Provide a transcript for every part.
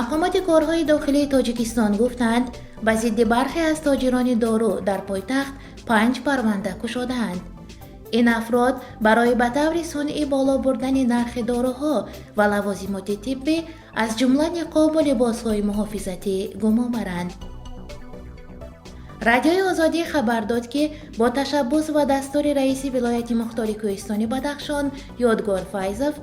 Мақомоти корҳои дохилии Тоҷикистон гуфтанд, ба зидди бархе аз тоҷирони дору дар пойтахт панҷ парванда кушодаанд. Ин афрод барои ба таври сунъӣ боло бурдани нархи доруҳо ва лавозимоти тиббӣ, аз ҷумла ниқобу либосҳои муҳофизатӣ, гумон баранд. Радиои Озодӣ хабар дод, ки бо ташаббус ва дастури раиси вилояти мухтори кӯҳистони Бадахшон Ёдгор Файзов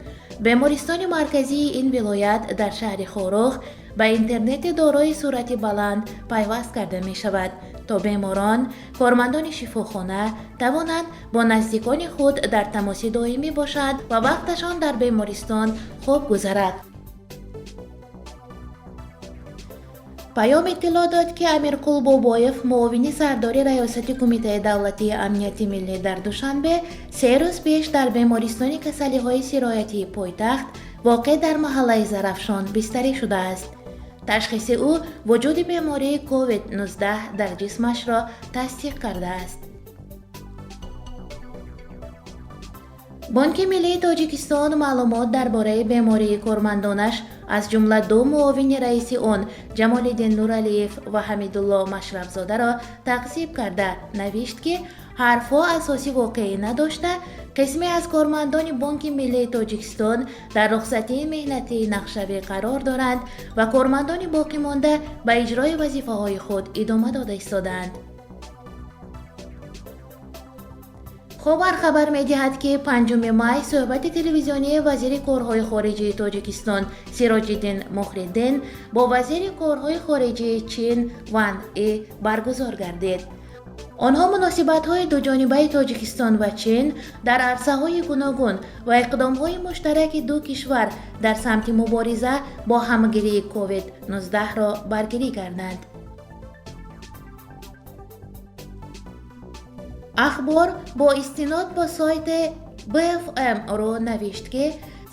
бемористони марказии ин вилоят дар шаҳри Хоруғ ба интернети дорои суръати баланд пайваст карда мешавад, то беморон, кормандони шифохона тавонанд бо наздикони худ дар тамоси доимӣ бошанд ва вақташон дар бемористон хуб гузарад. Паём иттилоъ дод, ки Амирқул Бобоев, муовини сардори раёсати Кумитаи давлатии амнияти миллӣ дар Душанбе, 3 рӯз пеш дар бемористони касалиҳои сироятии пойтахт, воқеъ дар маҳаллаи Зарафшон, бистарӣ шудааст. Ташхиси ӯ вуҷуди бемории COVID-19 дар ҷисмашро тасдиқ кардааст. Бонки миллии Тоҷикистон маълумот дар бораи бемории кормандонаш, аз ҷумла ду муовини раиси он Ҷамолиддин Нуралиев ва Ҳамидулло Машрафзодаро тақзиб карда навишт, ки ҳарфҳо асоси воқеӣ надошта, қисме аз кормандони Бонки миллии Тоҷикистон дар рухсатии меҳнатии нақшавӣ қарор доранд ва кормандони боқимонда ба иҷрои вазифаҳои худ идома дода истодаанд. Ховар хабар медиҳад, ки 5 май суҳбати телевизионии вазири корҳои хориҷии Тоҷикистон Сироҷиддин Мухриддин бо вазири корҳои хориҷии Чин Ван И баргузор гардид. Онҳо муносибатҳои дуҷонибаи Тоҷикистон ва Чин дар арсаҳои гуногун ва иқдомҳои муштараки ду кишвар дар самти мубориза бо ҳамгирии COVID-19-ро баргирӣ карданд. Ахбор бо истинод ба сайти БФМ.ру навишт, ки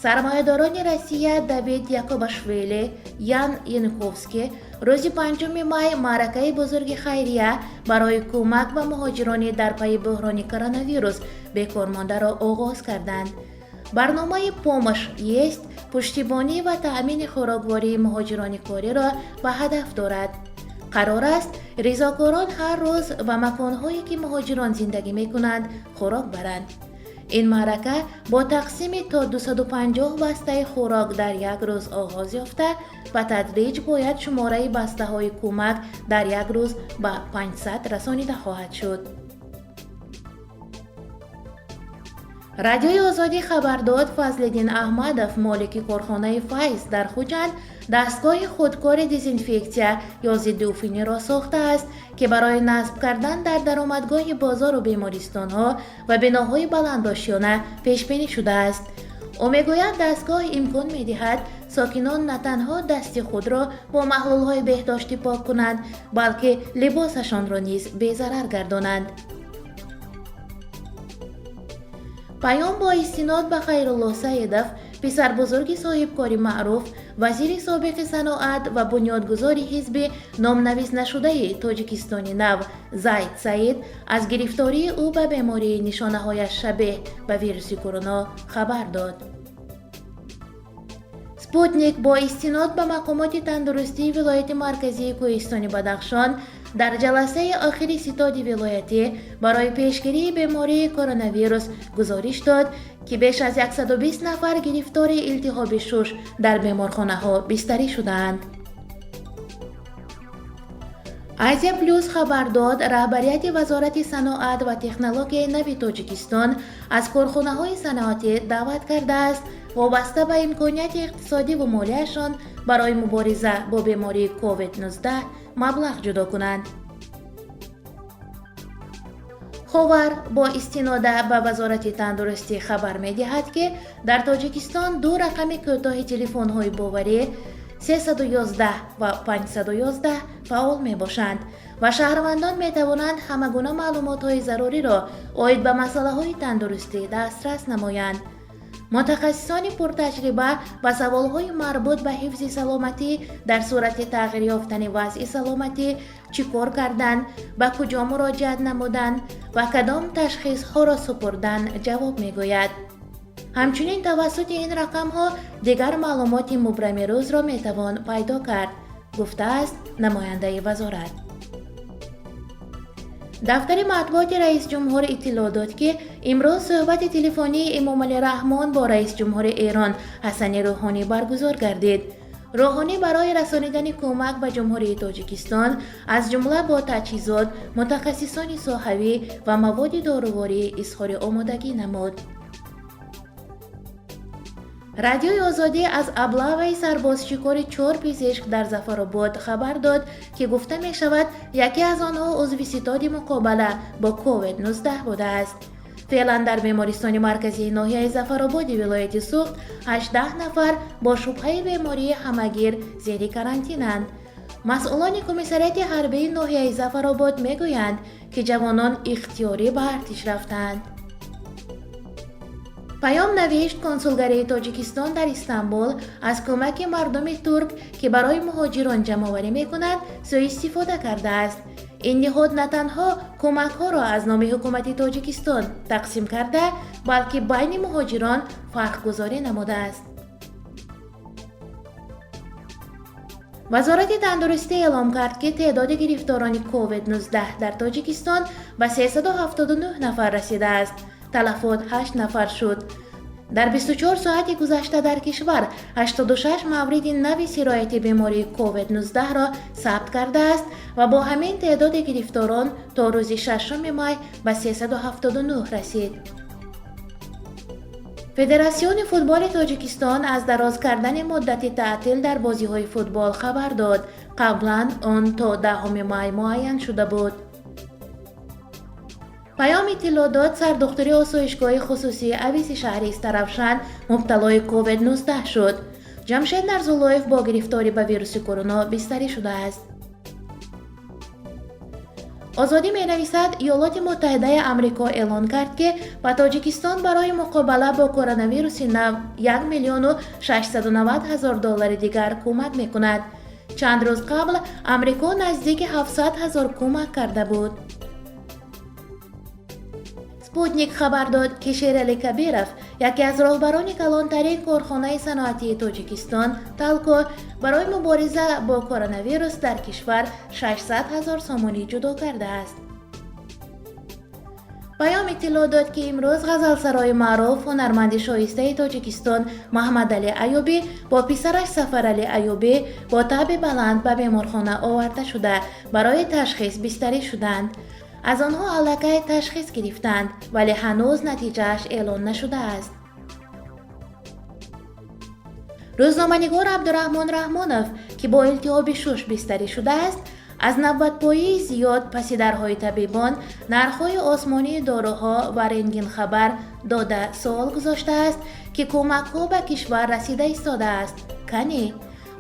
сармоядорони Россия Давид Якобашвили, Ян Янковский рӯзи 5 май маъракаи бузурги хайрия барои кӯмак ба муҳоҷирони дар пайи буҳрони коронавирус бекормондаро оғоз карданд. Барномаи «Помощь есть» пуштибонӣ ва таъмини хӯроквории муҳоҷирони кориро ба ҳадаф дорад. Қарор аст, ризокорон ҳар рӯз ба маконҳое, ки муҳоҷирон зиндагӣ мекунанд, хӯрок баранд. Ин маърака бо тақсими то 250 бастаи хӯрок дар як рӯз оғоз ёфта, ба тадриҷ бояд шумораи бастаҳои кӯмак дар як рӯз ба 500 расонида хоҳад шуд. Радиои Озодӣ хабар дод, Фазлиддин Аҳмадов, молики корхонаи Файз дар Хуҷанд, дастгоҳи худкори дезинфексия ё зиддиуфуниро сохтааст, ки барои насб кардан дар даромадгоҳи бозору бемористонҳо ва биноҳои баландошёна пешбинӣ шудааст. Ӯ мегӯяд, дастгоҳ имкон медиҳад сокинон на танҳо дасти худро бо маҳлулҳои беҳдоштӣ пок кунанд, балки либосашонро низ безарар гардонанд. Паём бо истинод ба Хайрулло Саидов, писарбузурги соҳибкори маъруф, вазири собиқи саноат ва бунёдгузори ҳизби номнависнашудаи Тоҷикистони нав Зайд Саид, аз гирифтории ӯ ба бемории нишонаҳояш шабеҳ ба вируси короно хабар дод. Спутник бо истинод ба мақомоти тандурустии вилояти марказии кӯҳистони Бадахшон дар ҷаласаи охири ситоди вилоятӣ барои пешгирии бемории коронавирус гузориш дод, ки беш аз 120 нафар гирифтори илтиҳоби шуш дар беморхонаҳо бистарӣ шудаанд. Азия Плюс хабар дод, раҳбарияти Вазорати саноат ва технологияи нави Тоҷикистон аз корхонаҳои саноатӣ даъват кардааст, вобаста ба имконияти иқтисодиву молияшон барои мубориза бо бемории COVID-19 маблағ ҷудо кунанд. Ховар бо истинода ба Вазорати тандурустӣ хабар медиҳад, ки дар Тоҷикистон ду рақами кӯтоҳи телефонҳои боварӣ 311 ва 511 фаъол мебошанд ва шаҳрвандон метавонанд ҳама гуна маълумотҳои заруриро оид ба масъалаҳои тандурустӣ дастрас намоянд. Мутахассисони пуртаҷриба ба саволҳои марбут ба ҳифзи саломатӣ, дар сурати тағйир ёфтани вазъи саломатӣ чӣ кор кардан, ба куҷо муроҷиат намудан ва кадом ташхисҳоро супурдан ҷавоб мегӯяд. Ҳамчунин тавассути ин рақамҳо дигар маълумоти мубрами рӯзро метавон пайдо кард, гуфтааст намояндаи вазорат. Дафтари матбуоти раисҷумҳур иттилоъ дод, ки имрӯз суҳбати телефонии Эмомалӣ Раҳмон бо раисҷумҳури Эрон Ҳасани Рӯҳонӣ баргузор гардид. Рӯҳонӣ барои расонидани кӯмак ба Ҷумҳурии Тоҷикистон, аз ҷумла бо таҷҳизот, мутахассисони соҳавӣ ва маводи доруворӣ изҳори омодагӣ намуд. Радиои Озодӣ аз облаваи сарбозшикори чор пизишк дар Зафаробод хабар дод, ки гуфта мешавад, яке аз онҳо узви ситоди муқобала бо COVID-19 будааст. Феълан дар бемористони марказии ноҳияи Зафарободи вилояти Суғд 18 нафар бо шубҳаи бемории ҳамагир зери карантинанд. Масъулони комиссариати ҳарбии ноҳияи Зафаробод мегӯянд, ки ҷавонон ихтиёрӣ ба артиш рафтанд. Паём навишт: консулгарии Тоҷикистон дар Истанбул аз кӯмаки мардуми турк, ки барои муҳоҷирон ҷамъоварӣ мекунад, сӯистифода кардааст. Ин ниҳод на танҳо кӯмакҳоро аз номи ҳукумати Тоҷикистон тақсим карда, балки байни муҳоҷирон фарқгузорӣ намудааст. Вазорати тандурустӣ эълом кард, ки теъдоди гирифторони COVID-19 дар Тоҷикистон ба 379 нафар расидааст. Талафот 8 нафар шуд. Дар 24 соати гузашта дар кишвар 86 мавриди нави сирояти бемории COVID-19-ро сабт кардааст ва бо ҳамин теъдоди гирифторон то рӯзи 6 май ба 379 расид. Федератсиони футболи Тоҷикистон аз дароз кардани муддати таътил дар бозиҳои футбол хабар дод. Қаблан он то 10 май муайян шуда буд. Паём иттилоъ дод: сардухтури осоишгоҳи хусусии Ависи шаҳри Истаравшан мубталои COVID-19 шуд. Ҷамшед Нарзуллоев бо гирифторӣ ба вируси корона бистарӣ шудааст. Озодӣ менависад: Иёлоти Муттаҳидаи Амрико эълон кард, ки ба Тоҷикистон барои муқобала бо коронавируси нав 1 миллиону 690 ҳазор доллари дигар кӯмак мекунад. Чанд рӯз қабл Амрико наздики 700 ҳазор кӯмак карда буд. Спутник хабар дод, ки Шерали Кабиров, яке аз роҳбарони калонтарин корхонаи саноатии Тоҷикистон Талко, барои мубориза бо коронавирус дар кишвар 600 ҳазор сомонӣ ҷудо кардааст. Паём иттилоъ дод, ки имрӯз ғазалсарои маъруф, ҳунарманди шоистаи Тоҷикистон Маҳмадалӣ Аюбӣ бо писараш Сафаралӣ Аюбӣ бо таби баланд ба беморхона оварда шуда, барои ташхис бистарӣ шуданд. Аз онҳо аллакай ташхис гирифтанд, вале ҳанӯз натиҷааш эълон нашудааст. Рӯзноманигор Абдураҳмон Раҳмонов, ки бо илтиҳоби шуш бистарӣ шудааст, аз навбатпоии зиёд паси дарҳои табибон, нархҳои осмонии доруҳо ва рентген хабар дода суол гузоштааст, ки кӯмакҳо ба кишвар расида истодааст, кани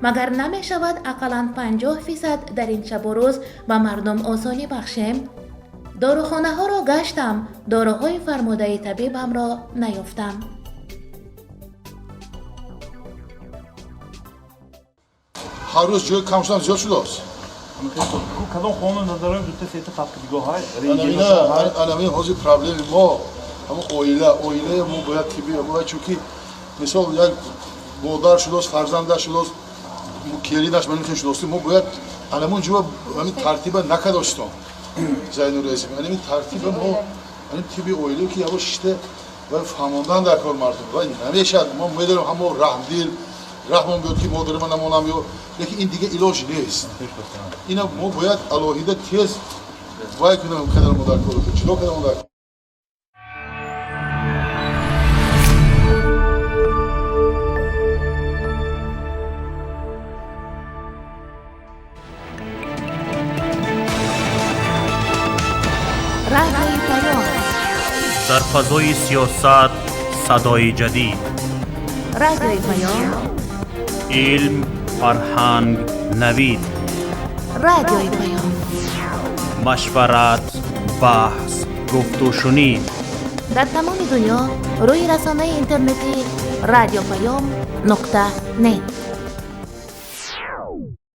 магар намешавад ақаллан 50% дар ин шабу рӯз ба мардум осонӣ бахшем? Дорухонаҳоро гаштам, доруҳои фармудаи табибамро наёфтам. Ҳар рӯз ҷои кам шудан зиёд шудааст. Кадом қонун назарҳои дута сета хавфдигоҳҳай? Анамин ҳозир проблеми мо ҳамон оила, оилаи мо бояд тибби, чунки мисол як модар шудааст, фарзандаш шудааст, келинаш манихе шудааст, мо бояд анамон ҷо ҳамин тартиба накардоштон. Зайнур Азим, анамин тартиба мо анин тибби оила, ки яво шишта ва фаҳмондан дар кор мардум ва намешад. Мо медонем, ҳамо раҳмдил, раҳмон биёд, ки модари ман намонам ё, лекин ин дига илоҷ нест. Ина мо бояд алоҳида тез вай кунем, кадар модар кору ҷудо кадар модар. Радиои Паём. Дар фазои сиёсат садои ҷадид. Радиои Паём. Илм, фарҳанг, навид. Радиои Паём. Машварат, баҳс, гуфтушунид. Дар тамоми дунё рӯи расонаи интернетӣ радиопаём.нет.